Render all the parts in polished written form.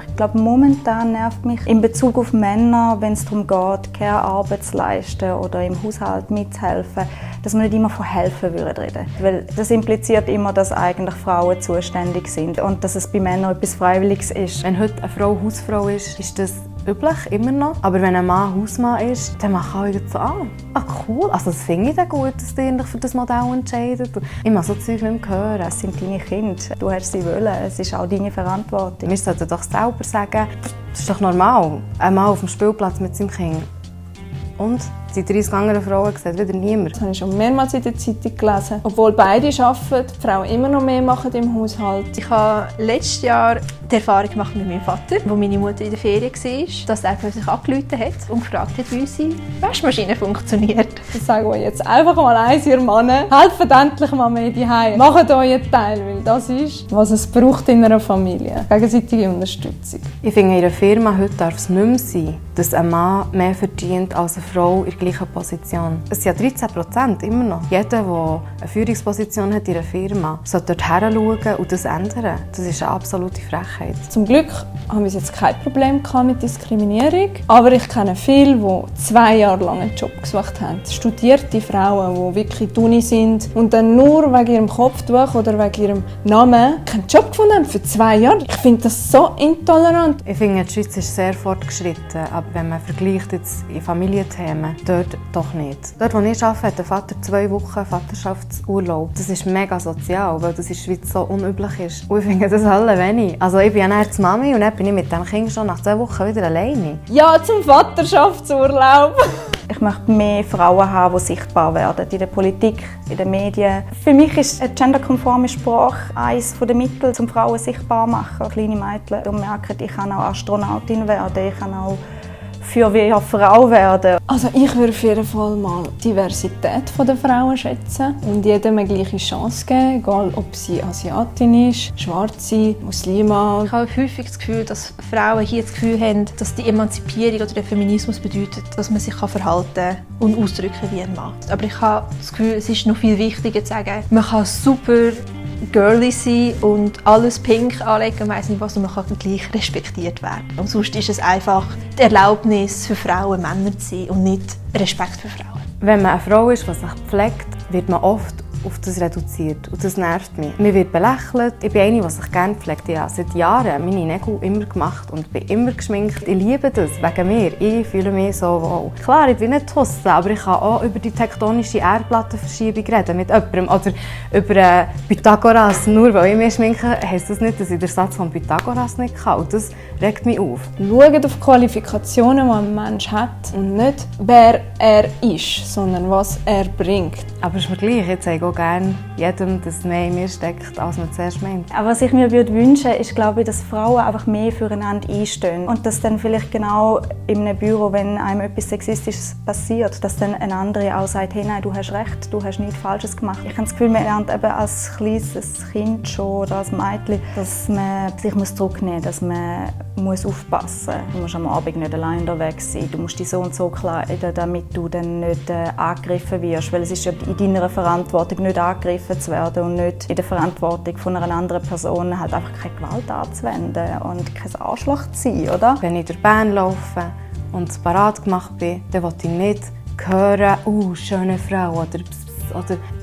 Ich glaube, momentan nervt mich in Bezug auf Männer, wenn es darum geht, Care-Arbeit zu leisten oder im Haushalt mitzuhelfen, dass man nicht immer von helfen reden würde. Weil das impliziert immer, dass eigentlich Frauen zuständig sind und dass es bei Männern etwas Freiwilliges ist. Wenn heute eine Frau Hausfrau ist das üblich, immer noch. Aber wenn ein Mann Hausmann ist, dann machen alle so, cool, also das finde ich dann gut, dass die sich für das Modell entscheiden. Ich mag so Zeug nicht mehr hören. Es sind deine Kinder, du hast sie wollen, es ist auch deine Verantwortung. Wir sollten doch selber sagen, das ist doch normal, ein Mann auf dem Spielplatz mit seinem Kind. Und die 30 anderen Frauen sieht wieder niemand. Das habe ich schon mehrmals in der Zeitung gelesen. Obwohl beide arbeiten, die Frauen immer noch mehr machen im Haushalt. Ich habe letztes Jahr die Erfahrung gemacht mit meinem Vater, wo meine Mutter in der Ferien war, dass er plötzlich angerufen hat und gefragt hat, wie unsere Waschmaschine funktioniert. Ich sage euch jetzt einfach mal eins, ihr Männer, helft endlich mal mehr daheim. Macht euren Teil, weil das ist, was es braucht in einer Familie. Gegenseitige Unterstützung. Ich finde, in einer Firma heute darf es nicht mehr sein, dass ein Mann mehr verdient als eine Frau in der gleichen Position. Es sind ja 13% immer noch. Jeder, der eine Führungsposition hat in einer Firma, sollte dort hinschauen und das ändern. Das ist eine absolute Frechheit. Zum Glück haben wir jetzt kein Problem mit Diskriminierung. Aber ich kenne viele, die 2 Jahre lang einen Job gesucht haben. Studierte Frauen, die wirklich in der Uni sind und dann nur wegen ihrem Kopftuch oder wegen ihrem Namen keinen Job gefunden haben für 2 Jahre. Ich finde das so intolerant. Ich finde, die Schweiz ist sehr fortgeschritten, aber wenn man vergleicht jetzt in Familienthemen, dort doch nicht. Dort, wo ich arbeite, hat der Vater 2 Wochen Vaterschaftsurlaub. Das ist mega sozial, weil das in der Schweiz so unüblich ist. Und ich finde das alle wenig. Also ich bin ja dann die Mami und dann bin ich mit dem Kind schon nach 2 Wochen wieder alleine. Ja, zum Vaterschaftsurlaub! Ich möchte mehr Frauen haben, die sichtbar werden in der Politik, in den Medien. Für mich ist eine genderkonforme Sprache eines der Mittel, um Frauen sichtbar zu machen. Kleine Mädchen merken, ich kann auch Astronautin werden, ich kann auch Frau werden. Also ich würde auf jeden Fall mal die Diversität der Frauen schätzen und jedem eine gleiche Chance geben, egal ob sie Asiatin ist, Schwarze, Muslima. Ich habe häufig das Gefühl, dass Frauen hier das Gefühl haben, dass die Emanzipierung oder der Feminismus bedeutet, dass man sich verhalten und ausdrücken kann wie ein Mann. Aber ich habe das Gefühl, es ist noch viel wichtiger zu sagen, man kann super girly sein und alles pink anlegen und weiss nicht was, und man kann gleich respektiert werden. Und sonst ist es einfach die Erlaubnis für Frauen, Männer zu sein und nicht Respekt für Frauen. Wenn man eine Frau ist, die sich pflegt, wird man oft auf das reduziert. Und das nervt mich. Man wird belächelt. Ich bin eine, die sich gerne pflegt. Ich habe seit Jahren meine Nägel immer gemacht und bin immer geschminkt. Ich liebe das, wegen mir. Ich fühle mich so wohl. Klar, ich bin nicht Husse, aber ich kann auch über die tektonische Erdplattenverschiebung reden mit jemandem. Oder über Pythagoras. Nur weil ich mich schminke, heisst das nicht, dass ich den Satz von Pythagoras nicht kann. Und das regt mich auf. Schaut auf die Qualifikationen, die ein Mensch hat. Und nicht, wer er ist, sondern was er bringt. Aber es ist mir gleich. Ich zeige auch gerne jedem, dass mehr in mir steckt, als man zuerst meint. Aber was ich mir wünschen würde, ist, glaube ich, dass Frauen einfach mehr füreinander einstehen. Und dass dann vielleicht genau in einem Büro, wenn einem etwas Sexistisches passiert, dass dann ein anderer auch sagt, hey, nein, du hast recht, du hast nichts Falsches gemacht. Ich habe das Gefühl, man lernt eben als kleines Kind schon oder als Mädchen, dass man sich zurücknehmen muss, dass man aufpassen muss. Du musst am Abend nicht allein unterwegs sein, du musst dich so und so kleiden, damit du dann nicht angegriffen wirst. Weil es ist ja in deiner Verantwortung, nicht angegriffen zu werden und nicht in der Verantwortung von einer anderen Person halt einfach keine Gewalt anzuwenden und kein Arschloch zu sein, oder? Wenn ich durch Bern laufe und parat gemacht bin, dann will ich nicht hören, schöne Frau oder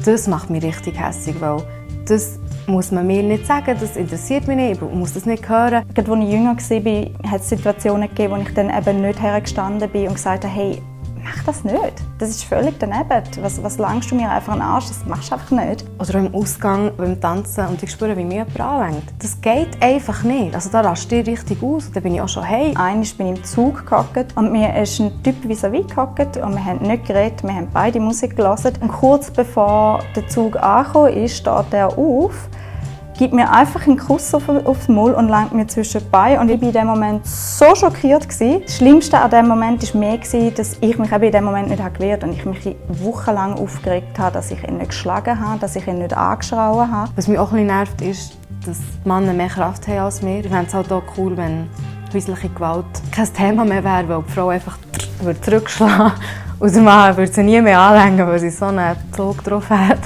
das macht mich richtig hässlich, weil das muss man mir nicht sagen, das interessiert mich nicht, ich muss das nicht hören. Gerade als ich jünger war, hat es Situationen gegeben, wo ich dann eben nicht hergestanden bin und gesagt habe, hey, mach das nicht. Das ist völlig daneben. Was langst du mir einfach an den Arsch? Das machst du einfach nicht. Oder auch im Ausgang, beim Tanzen und ich spüre, wie mir jemand anlenkt. Das geht einfach nicht. Also da rast du richtig aus und dann bin ich auch schon hey. Einmal bin ich im Zug gehockt und mir ist ein Typ vis-à-vis gehockt und wir haben nicht geredet, wir haben beide Musik gehört. Und kurz bevor der Zug angekommen ist, steht er auf, gibt mir einfach einen Kuss auf den Mund und lenkt mir zwischen die Beine. Und ich war in diesem Moment so schockiert. Das Schlimmste an diesem Moment war mehr, dass ich mich in diesem Moment nicht gewehrt habe und ich mich wochenlang aufgeregt habe, dass ich ihn nicht geschlagen habe, dass ich ihn nicht angeschrien habe. Was mich auch ein bisschen nervt, ist, dass die Männer mehr Kraft haben als wir. Ich fände es halt auch cool, wenn häusliche Gewalt kein Thema mehr wäre, weil die Frau einfach zurückschlagen Und der Mann würde sie nie mehr anlängen, weil sie so einen Zug drauf hat.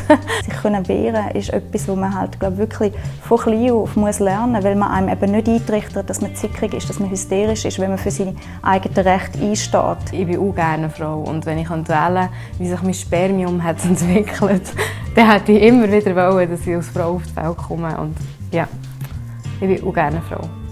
Sich können wehren ist etwas, was man halt, glaube wirklich von klein auf muss lernen muss, weil man einem eben nicht eintrichtert, dass man zickig ist, dass man hysterisch ist, wenn man für seine eigenen Rechte einsteht. Ich bin auch gerne eine Frau und wenn ich wählen kann, wie sich mein Spermium hat entwickelt, dann hätte ich immer wieder wollen, dass ich als Frau auf die Welt komme. Und ja, ich bin auch gerne eine Frau.